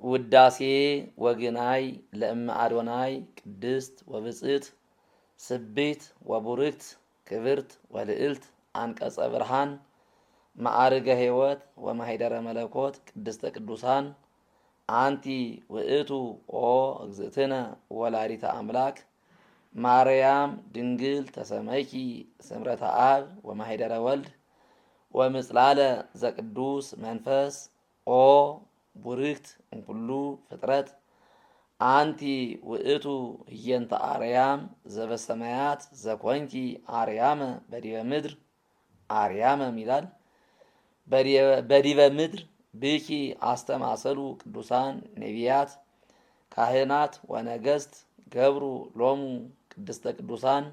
ውዳሴ ወግናይ ለእመ አዶናይ ቅድስት ወብፅዕት ስብሕት ወቡርክት ክብርት ወልዕልት አንቀጸ ብርሃን ማዕርገ ሕይወት ወማኅደረ መለኮት ቅድስተ ቅዱሳን አንቲ ውእቱ ኦ እግዝእትነ ወላዲተ አምላክ ማርያም ድንግል ተሰመይኪ ስምረተ አብ ወማኅደረ ወልድ ወምጽላለ ዘቅዱስ መንፈስ ኦ ቡርክት እምኩሉ ፍጥረት አንቲ ውእቱ ህየንተ አርያም ዘበሰማያት ዘኮንኪ አርያመ በዲበ ምድር አርያመም ይላል። በዲበ ምድር ብኪ አስተማሰሉ ቅዱሳን ነቢያት ካህናት ወነገስት ገብሩ ሎሙ ቅድስተ ቅዱሳን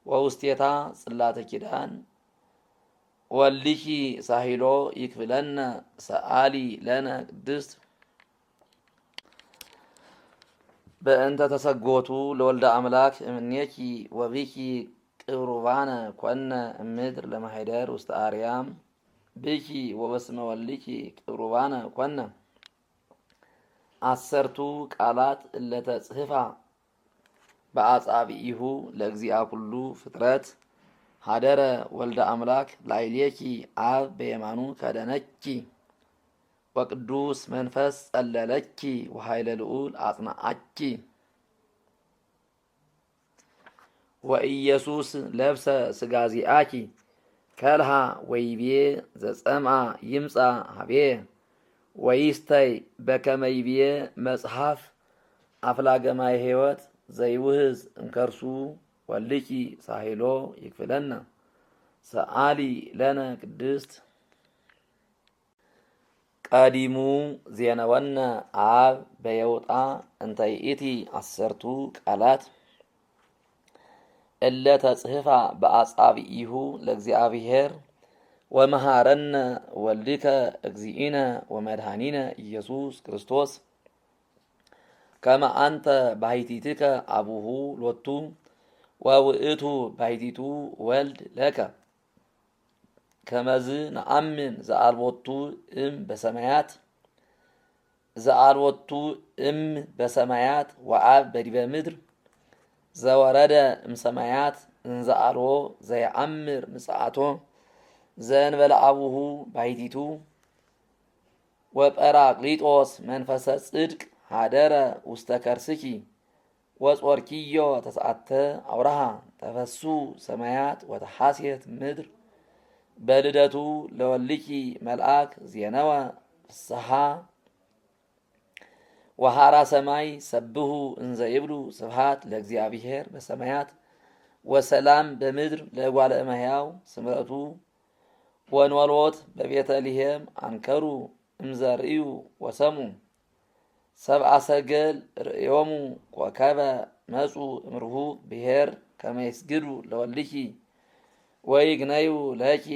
ወውስቴታ ጽላተ ኪዳን ወሊኪ ሳሂሎ ይክፍለነ ሰአሊ ለነ ቅድስት በእንተ ተሰጎቱ ለወልደ አምላክ እምኔኪ ወቢኪ ቅሩባነ ኮነ እምድር ለማኅደር ውስተ አርያም ብኪ ወበስመ ወልኪ ቅሩባነ ኮነ። አሰርቱ ቃላት እለተ ጽሕፋ በአጻብኢሁ ለእግዚአ ኩሉ ፍጥረት ሀደረ ወልደ አምላክ ላዕሌኪ አብ በየማኑ ከደነኪ ወቅዱስ መንፈስ ጸለለኪ ወኃይለ ልዑል አጽናአኪ ወኢየሱስ ለብሰ ስጋ ዚአኪ ከልሃ ወይቤ ዘጸምአ ይምጻ ሀቤ ወይስተይ በከመ ይቤ መጽሐፍ አፍላገማይ ሕይወት ዘይውህዝ እምከርሱ ወልኪ ሳሂሎ ይክፍለና ሰአሊ ለነ ቅድስት። ቀዲሙ ዜነወነ አብ በየውጣ እንተ ይእቲ አሰርቱ ቃላት እለ ተጽሕፋ በአጻብኢሁ ለእግዚአብሔር ወመሃረነ ወልድከ እግዚእነ ወመድኃኒነ ኢየሱስ ክርስቶስ ከመ አንተ ባሕቲትከ አቡሁ ሎቱ ወውእቱ ባሕቲቱ ወልድ ለከ ከመዝ ነአምን ዘአልቦቱ እም በሰማያት ዘአልቦቱ እም በሰማያት ወአብ በዲበ ምድር ዘወረደ እምሰማያት እንዘ አልቦ ዘየአምር ምጽአቶ ዘእንበለ አቡሁ ባሕቲቱ ወጰራቅሊጦስ መንፈሰ ጽድቅ ሀደረ ውስተ ከርስኪ ወጾርኪዮ ተስዓተ አውራሃ ተፈሱ ሰማያት ወተሐሴት ምድር በልደቱ ለወልኪ መልአክ ዜነወ ፍስሓ ወሃራ ሰማይ ሰብሁ እንዘ ይብሉ ስብሃት ለእግዚአብሔር በሰማያት ወሰላም በምድር ለእጓለ እመሕያው ስምረቱ ወንወልዎት በቤተልሔም አንከሩ እምዘርእዩ ወሰሙ ሰብአ ሰገል ርእዮሙ ኮከበ መጹ እምርሁ ብሔር ከመ ይስግዱ ለወልኪ ወይግነዩ ለኪ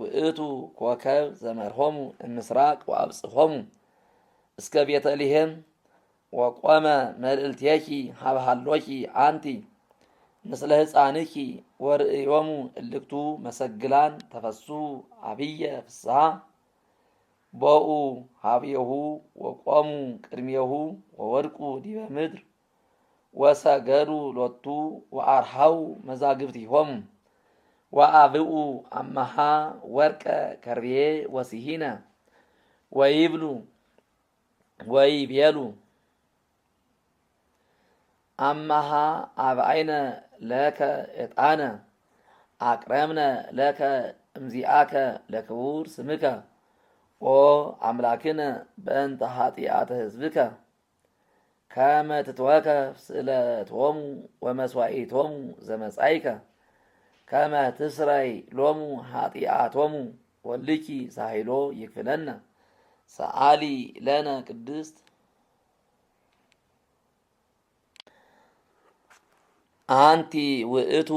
ውእቱ ኮከብ ዘመርሆሙ እምስራቅ ወአብጽሖሙ እስከ ቤተልሔም ወቆመ መልእልቴኪ ሀብሃሎኪ አንቲ ምስለ ህፃንኪ ወርእዮሙ እልክቱ መሰግላን ተፈሱ አብየ ፍስሐ ቦኡ ሀብየሁ ወቆሙ ቅድሜሁ ወወድቁ ዲበ ምድር ወሰገዱ ሎቱ ወአርሃው መዛግብቲሆሙ ወአብኡ አመሃ ወርቀ ከርቤ ወሲሂነ ወይብሉ ወይቤሉ አመሃ አብአይነ ለከ ዕጣነ አቅረምነ ለከ እምዚአከ ለክቡር ስምከ ኦ አምላክነ በእንተ ኃጢአተ ህዝብከ ከመ ትትወከ ስእለቶሙ ወመስዋዕቶሙ ዘመጻይከ ከመ ትስረይ ሎሙ ኃጢአቶሙ ወልኪ ሳሂሎ ይክፍለነ ሰአሊ ለነ ቅድስት። አንቲ ውእቱ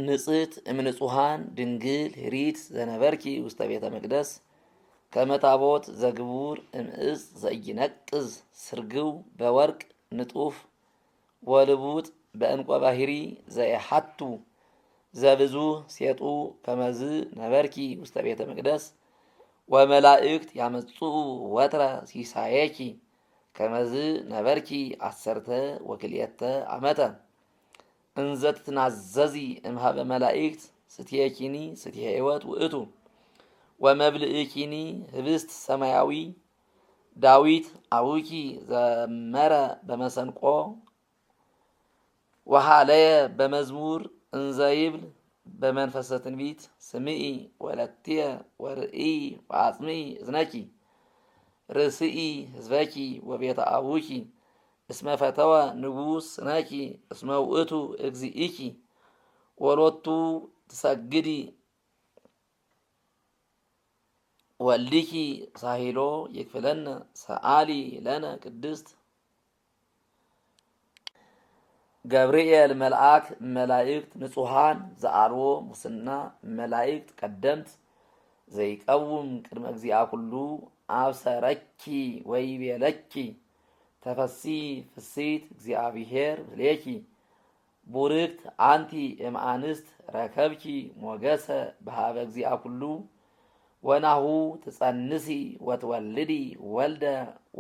ንጽሕት እምንጹሃን ድንግል ህሪት ዘነበርኪ ውስተ ቤተ መቅደስ ከመ ታቦት ዘግቡር እምዕፅ ዘኢይነቅዝ ስርግው በወርቅ ንጡፍ ወልቡጥ በእንቆ ባሕሪ ዘየሓቱ ዘብዙ ሴጡ ከመዝ ነበርኪ ውስተ ቤተ መቅደስ ወመላእክት ያመጽኡ ወትረ ሲሳየኪ። ከመዝ ነበርኪ 12 ዓመተ እንዘ ትትናዘዚ እምሃበ መላእክት ስትየኪኒ ስትየ ሕይወት ውእቱ ወመብልእኪኒ ህብስት ሰማያዊ። ዳዊት አቡኪ ዘመረ በመሰንቆ ወሃለየ በመዝሙር እንዘ ይብል በመንፈሰ ትንቢት ስምኢ ወለትየ ወርእይ ወአጽምኢ እዝነኪ ርእስኢ ህዝበኪ ወቤተ አቡኪ እስመ ፈተወ ንጉሥ ስነኪ እስመ ውእቱ እግዚኢኪ ወሎቱ ትሰግዲ ወልዲኪ ሳሂሎ ይክፍለነ ሰአሊ ለነ ቅድስት። ገብርኤል መልአክ መላእክት ንጹሃን ዘአልቦ ሙስና መላእክት ቀደምት ዘይቀውም ቅድመ እግዚአ ኩሉ አብሰረኪ ወይቤለኪ ተፈሲ ፍሲት እግዚአብሔር ምስሌኪ ቡርክት አንቲ እምአንስት ረከብኪ ሞገሰ በሃበ እግዚአ ኩሉ ወናሁ ትጸንሲ ወትወልዲ ወልደ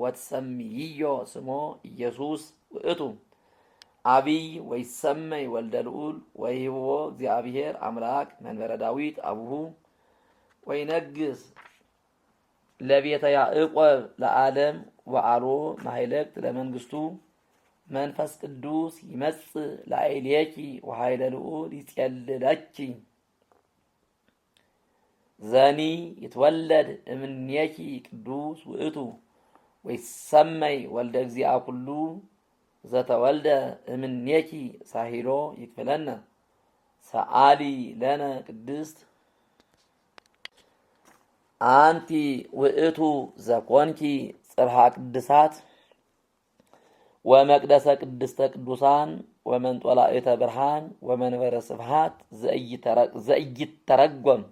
ወትሰምይዮ ስሞ ኢየሱስ ውእቱ አብይ ወይሰመይ ወልደ ልዑል ወይህብዎ እግዚአብሔር አምላክ መንበረ ዳዊት አቡሁ ወይነግስ ለቤተ ያዕቆብ ለዓለም ወአልቦ ማይለቅት ለመንግስቱ። መንፈስ ቅዱስ ይመጽእ ላዕሌኪ ወኃይለ ልዑል ይጼልለኪ ዘኒ ይትወለድ እምኔኪ ቅዱስ ውእቱ ወይሰመይ ወልደ እግዚአ ኩሉ ዘተወልደ እምኔኪ ሳሂሎ ይክፍለነ ሰአሊ ለነ ቅድስት። አንቲ ውእቱ ዘኮንኪ ጽርሐ ቅድሳት ወመቅደሰ ቅድስተ ቅዱሳን ወመንጦላዕተ ብርሃን ወመንበረ ስብሃት ዘኢይተረጎም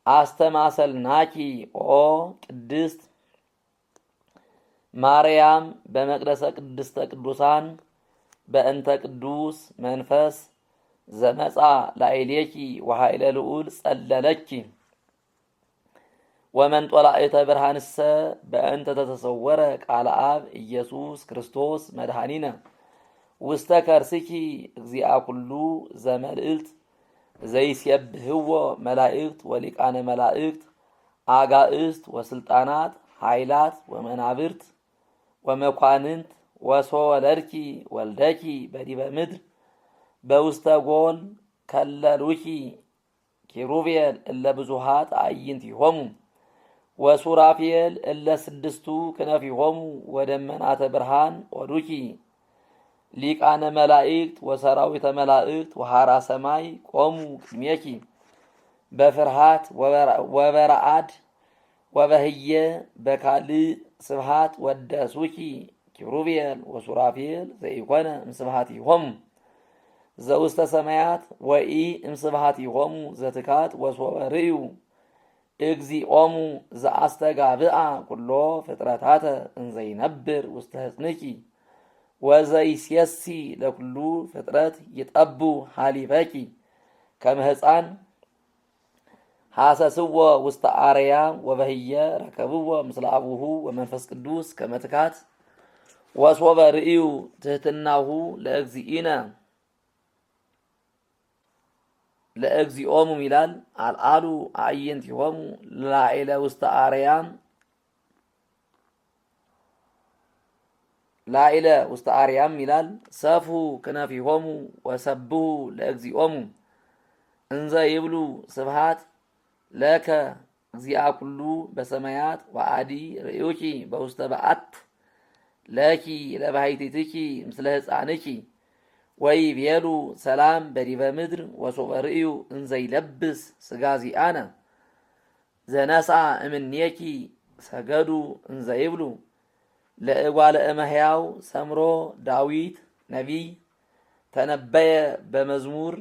አስተማሰልናኪ ኦ ቅድስት ማርያም በመቅደሰ ቅድስተ ቅዱሳን በእንተ ቅዱስ መንፈስ ዘመጻ ላዕሌኪ ወኃይለ ልዑል ጸለለኪ ወመንጦላዕተ ብርሃንሰ በእንተ ተተሰወረ ቃለ አብ ኢየሱስ ክርስቶስ መድኃኒነ ውስተ ከርስኪ እግዚአ ኩሉ ዘመልእልት ዘይሴብህዎ መላእክት ወሊቃነ መላእክት አጋእስት ወስልጣናት ኃይላት ወመናብርት ወመኳንንት ወሶወለድኪ ወልደኪ በዲበ ምድር በውስተ ጎል ከለሉኪ ኪሩቤል እለ ብዙሃት አዕይንቲሆሙ ወሱራፌል እለ ስድስቱ ክነፊሆሙ ወደመናተ ብርሃን ኦዱኪ ሊቃነ መላእክት ወሰራዊተ መላእክት ወሃራ ሰማይ ቆሙ ቅድሜኪ በፍርሃት ወበረአድ ወበህየ በካልእ ስብሃት ወደሱኪ ኪሩቤል ወሱራፌል ዘኢኮነ እምስብሃቲሆሙ ዘውስተ ሰማያት ወኢ እምስብሃቲሆሙ ዘትካት ወሶበ ርእዩ እግዚኦሙ ዘአስተጋብአ ኩሎ ፍጥረታተ እንዘይነብር ውስተ ህፅንኪ ወዘይሴሲ ለኩሉ ፍጥረት ይጠቡ ሃሊበኪ ከመ ህፃን ሐሰስዎ ውስተ አርያም ወበህየ ረከብዎ ምስለ አቡሁ ወመንፈስ ቅዱስ ከመ ትካት ወሶበ ርእዩ ትህትናሁ ለእግዚእነ ለእግዚኦሙ ይላል አልዓሉ አዕይንቲሆሙ ላዕለ ውስተ አርያም ላዕለ ውስተ አርያም ይላል ሰፍሑ ክነፊሆሙ ወሰብሑ ለእግዚኦሙ እንዘ ይብሉ ስብሃት ለከ እግዚአ ኩሉ በሰማያት ወአዲ ርእዩኪ በውስተ በዓት ለኪ ለባሕቲትኪ ምስለ ሕፃንኪ ወይቤሉ ሰላም በዲበ ምድር ወሶበ ርእዩ እንዘ ይለብስ ሥጋ ዚአነ ዘነስአ እምኔኪ ሰገዱ እንዘ ይብሉ ለእጓለ እመሕያው ሰምሮ ዳዊት ነቢይ ተነበየ በመዝሙር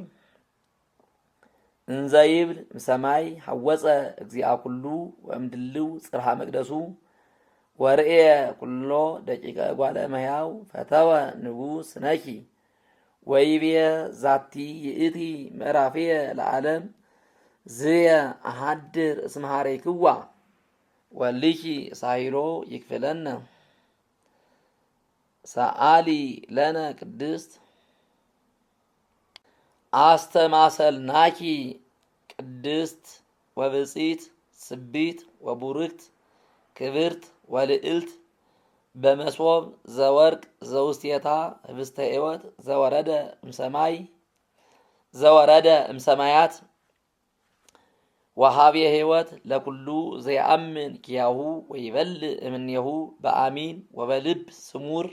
እንዘ ይብል እምሰማይ ሐወፀ እግዚአ ኩሉ ወእምድልው ጽርሐ መቅደሱ ወርእየ ኩሎ ደቂቀ እጓለ እመሕያው ፈተወ ንጉሥ ነኪ ወይቤ ዛቲ ይእቲ ምዕራፍየ ለዓለም ዝየ አሃድር እስመ ኀረይክዋ ወልኪ ሳሂሎ ይክፍለነ። ሰአሊ ለነ ቅድስት። አስተማሰልናኪ ቅድስት ወብፅዕት ስቢት ወቡርክት ክብርት ወልዕልት በመሶብ ዘወርቅ ዘውስቴታ ህብስተ ሕይወት ዘወረደ እምሰማይ ዘወረደ እምሰማያት ወሃቤ ሕይወት ለኩሉ ዘየአምን ኪያሁ ወይበልዕ እምኔሁ በአሚን ወበልብ ስሙር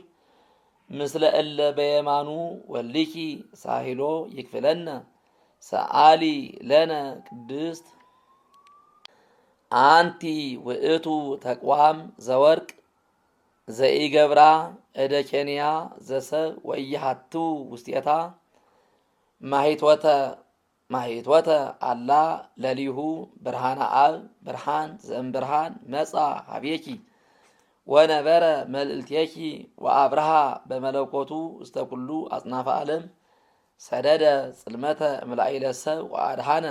ምስለ እለ በየማኑ ወልኪ ሳሂሎ ይክፍለነ ሰአሊ ለነ ቅድስት። አንቲ ውእቱ ተቅዋም ዘወርቅ ዘኢገብራ እደ ኬንያ ዘሰብ ወኢይሃቱ ውስቴታ ማሂትወተ ማሂትወተ አላ ለሊሁ ብርሃነ አብ ብርሃን ዘእምብርሃን መጻ ሀቤኪ ወነበረ መልእልቴኪ ወአብርሃ በመለኮቱ ውስተ ኩሉ አጽናፈ ዓለም ሰደደ ጽልመተ እምላኢለ ሰብ ወአድሃነ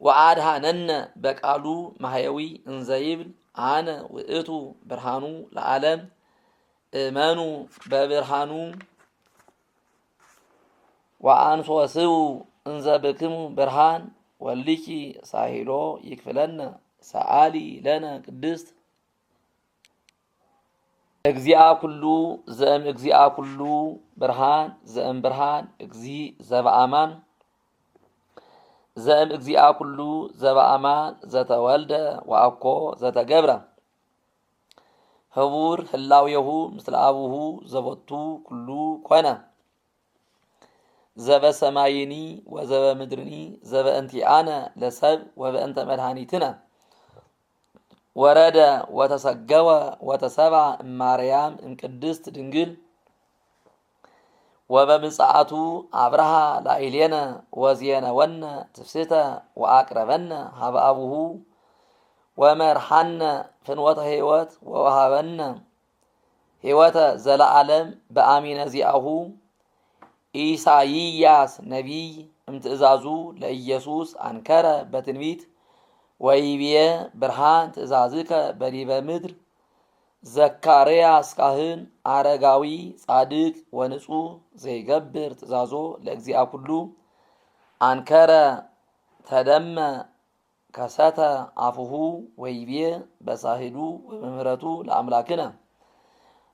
ወአድሃነነ በቃሉ ማህየዊ እንዘይብል አነ ውእቱ ብርሃኑ ለዓለም እመኑ በብርሃኑ ወአንሶ ስቡ እንዘ ብክሙ ብርሃን ወልኪ ሳሂሎ ይክፍለነ ሰአሊ ለነ ቅድስት። እግዚአ ኩሉ ዘእም እግዚአ ኩሉ ብርሃን ዘእም ብርሃን እግዚ ዘበአማን ዘእም እግዚአ ኩሉ ዘበአማን ዘተወልደ ወአኮ ዘተገብረ ህቡር ህላዌሁ ምስለ አቡሁ ዘቦቱ ኩሉ ኮነ ዘበሰማይኒ ወዘበምድርኒ ዘበእንቲአነ ለሰብ ወበእንተ መድኃኒትነ ወረደ ወተሰገወ ወተሰብአ እማርያም እምቅድስት ድንግል ወበምጽአቱ አብርሃ ላዕሌነ ወዜነወነ ትፍስሕተ ወአቅረበነ ሀበ አቡሁ ወመርሐነ ፍኖተ ሕይወት ወወሃበነ ሕይወተ ዘለዓለም በአሚነ ዚአሁ ኢሳይያስ ነቢይ እምትእዛዙ ለኢየሱስ አንከረ በትንቢት ወይቤ ብርሃን ትእዛዝከ በዲበ ምድር ዘካርያስ ካህን አረጋዊ ጻድቅ ወንጹሕ ዘይገብር ትእዛዞ ለእግዚአ ኩሉ አንከረ ተደመ ከሰተ አፉሁ ወይቤ በሳሂሉ ወበምህረቱ ለአምላክነ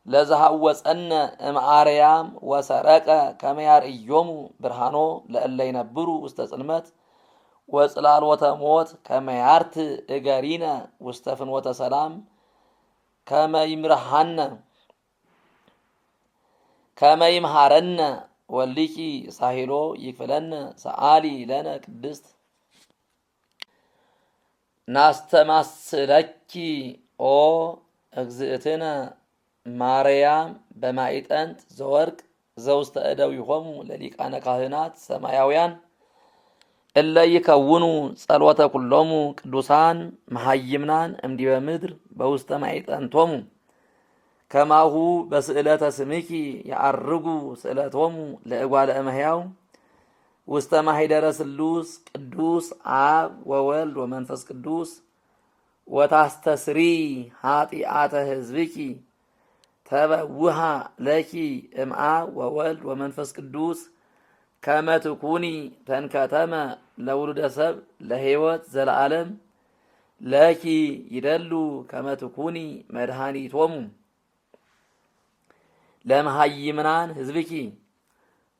ለዘሃወፀነ እምአርያም ወሰረቀ ከመ ያርእዮሙ ብርሃኖ ለእለ ይነብሩ ውስተ ጽልመት ወጽላልወተ ሞት ከመ ያርትዕ እገሪነ ውስተ ፍኖተ ሰላም ከመ ይምርሃነ ከመ ይምሃረነ ወልኪ ሳሂሎ ይክፍለነ ሰአሊ ለነ ቅድስት። ናስተማስለኪ ኦ እግዝእትነ ማርያም በማዕጠንት ዘወርቅ ዘውስተ እደዊሆሙ ለሊቃነ ካህናት ሰማያውያን እለ ይከውኑ ጸሎተ ኩሎሙ ቅዱሳን መሃይምናን እምዲበ ምድር በውስተ ማዕጠንቶሙ ከማሁ በስእለተ ስምኪ የዐርጉ ስእለቶሙ ለእጓለ እመሕያው ውስተ ማሂደረ ስሉስ ቅዱስ አብ ወወልድ ወመንፈስ ቅዱስ ወታስተስሪ ኃጢአተ ህዝብኪ ተበውሃ ለኪ እምአብ ወወልድ ወመንፈስ ቅዱስ ከመ ትኩኒ ተንከተመ ለውሉደ ሰብ ለሕይወት ዘለዓለም ለኪ ይደሉ ከመ ትኩኒ መድኃኒቶሙ ለመሃይምናን ህዝብኪ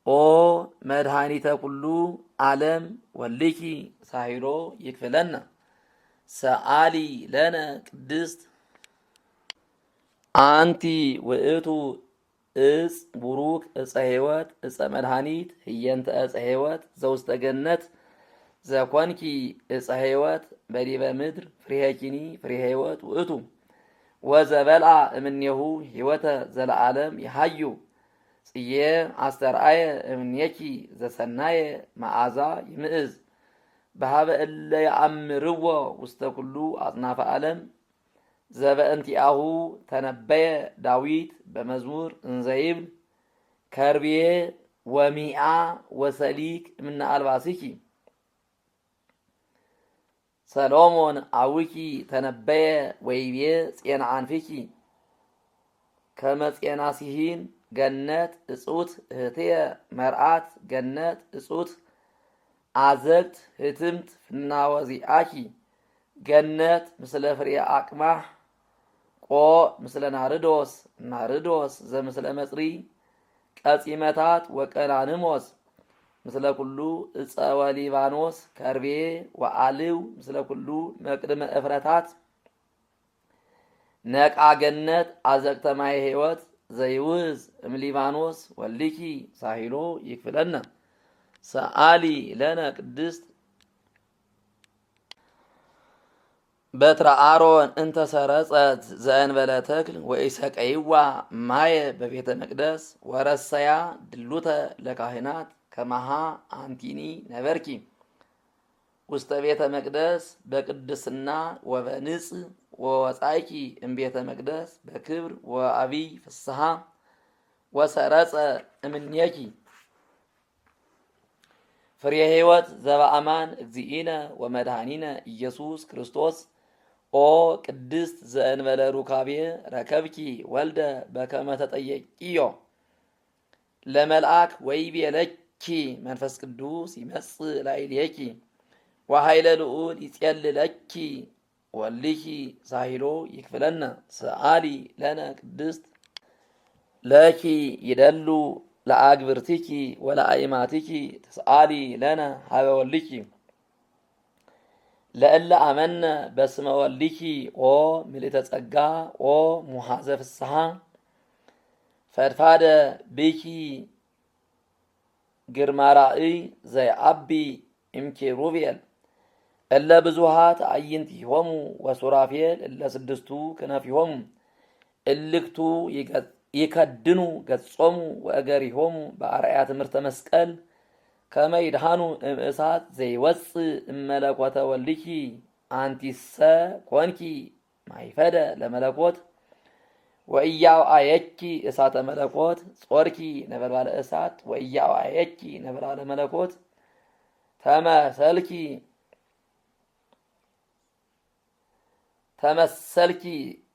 ኦ መድኃኒተ ኩሉ ዓለም ወልኪ ሳሂሎ ይክፍለነ ሰአሊ ለነ ቅድስት። አንቲ ውእቱ እጽ ቡሩክ እፀ ሕይወት እፀ መድኃኒት ህየንተ እፀ ሕይወት ዘውስተ ገነት ዘኮንኪ እፀ ሕይወት በዲበ ምድር ፍሬሄኪኒ ፍሬ ሕይወት ውእቱ ወዘበልዓ እምኔሁ ሕይወተ ዘለዓለም ይሃዩ ጽዬ አስተርአየ እምኔኪ ዘሰናየ መዓዛ ይምእዝ በሃበ እለ የአምርዎ ውስተ ኩሉ አጽናፈ ዓለም ዘበእንቲአሁ ተነበየ ዳዊት በመዝሙር እንዘይብል ከርቤ ወሚአ ወሰሊክ እምነ አልባሲኪ ሰሎሞን አውኪ ተነበየ ወይቤ ጼና አንፊኪ ከመ ጼና ሲሂን ገነት እጹት እህትየ መርአት ገነት እጹት አዘግት ህትምት ፍናወዚአኪ ገነት ምስለ ፍሬ አቅማህ ቆ ምስለ ናርዶስ ናርዶስ ዘምስለ መጽሪ ቀጺመታት ወቀናንሞስ ምስለ ኩሉ ዕፀ ወሊባኖስ ከርቤ ወአልው ምስለ ኩሉ መቅድመ እፍረታት ነቃ ገነት አዘቅተ ማየ ሕይወት ዘይውዝ እምሊባኖስ ወሊኪ ሳሂሎ ይክፍለነ ሰአሊ ለነ ቅድስት በትረ አሮን እንተ ሰረጸት ዘእንበለ ተክል ወኢሰቀይዋ ማየ በቤተ መቅደስ ወረሰያ ድሉተ ለካህናት ከማሃ አንቲኒ ነበርኪ ውስተ ቤተ መቅደስ በቅድስና ወበንጽ ወወፃይኪ እምቤተ መቅደስ በክብር ወአብይ ፍስሐ ወሰረጸ እምኔኪ ፍሬ ሕይወት ዘበአማን እግዚእነ ወመድኃኒነ ኢየሱስ ክርስቶስ። ኦ ቅድስት ዘእንበለ ሩካቤ ረከብኪ ወልደ በከመ ተጠየቂዮ ለመልአክ ወይቤለኪ መንፈስ ቅዱስ ይመጽእ ላዕሌኪ ወኃይለ ልዑል ይጼልለኪ ወሊኪ ሳሂሎ ይክፍለነ ሰአሊ ለነ ቅድስት። ለኪ ይደሉ ለአግብርቲኪ ወለአይማቲኪ ተስአሊ ለነ ሀበ ወሊኪ ለእለ አመነ በስመ ወሊኪ ኦ ምልእተ ጸጋ ኦ ሙሓዘ ፍስሓ ፈድፋደ ብኪ ግርማ ራእይ ዘይዓቢ እምኪሩቤል እለ ብዙሃት አዕይንቲሆሙ ወሱራፌል እለ ስድስቱ ክነፊሆሙ እልክቱ ይከድኑ ገጾሙ ወእገሪሆሙ በአርአያ ትምህርተ መስቀል ከመ ይድሃኑ እምእሳት ዘይወፅእ እመለኮተ ወልኪ አንቲሰ ኮንኪ ማይፈደ ለመለኮት ወኢያውአየኪ እሳተ መለኮት ጾርኪ ነበልባለ እሳት ወኢያውአየኪ ነበልባለ መለኮት ተመሰልኪ ተመሰልኪ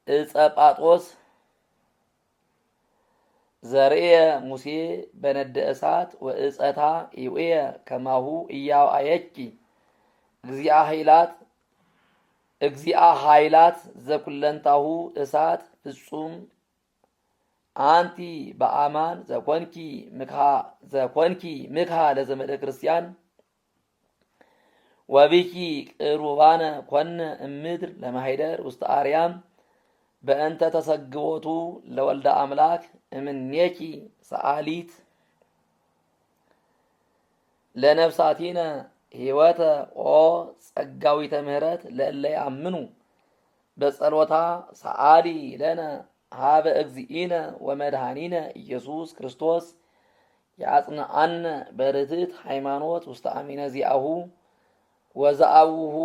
ዕፀ ጳጦስ ዘርእየ ሙሴ በነደ እሳት ወእፀታ ይውየ ከማሁ ኢያውአየኪ እግዚአ ኃይላት እግዚአ ኃይላት ዘኩለንታሁ እሳት ፍጹም አንቲ በአማን ዘኮንኪ ምክሃ ለዘመደ ክርስቲያን ወቢኪ ቅሩባነ ኮነ እምድር ለማሂደር ውስተ አርያም በእንተ ተሰግቦቱ ለወልደ አምላክ እምኔኪ ሰአሊት ለነፍሳቲነ ሕይወተ ኦ ጸጋዊተ ምህረት ለእለ ያምኑ በጸሎታ ሰአሊ ለነ ሀበ እግዚኢነ ወመድኃኒነ ኢየሱስ ክርስቶስ ያጽንአነ በርትዕት ሃይማኖት ውስተ አሚነ ዚአሁ ወዘአቡሁ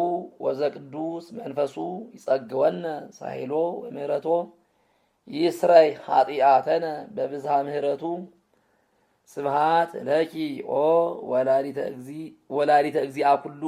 ወዘቅዱስ መንፈሱ ይጸግወነ ሳሂሎ ወምህረቶ ይስረይ ኃጢአተነ በብዝሃ ምህረቱ። ስብሃት ለኪ ኦ ወላዲተ እግዚአ ኩሉ።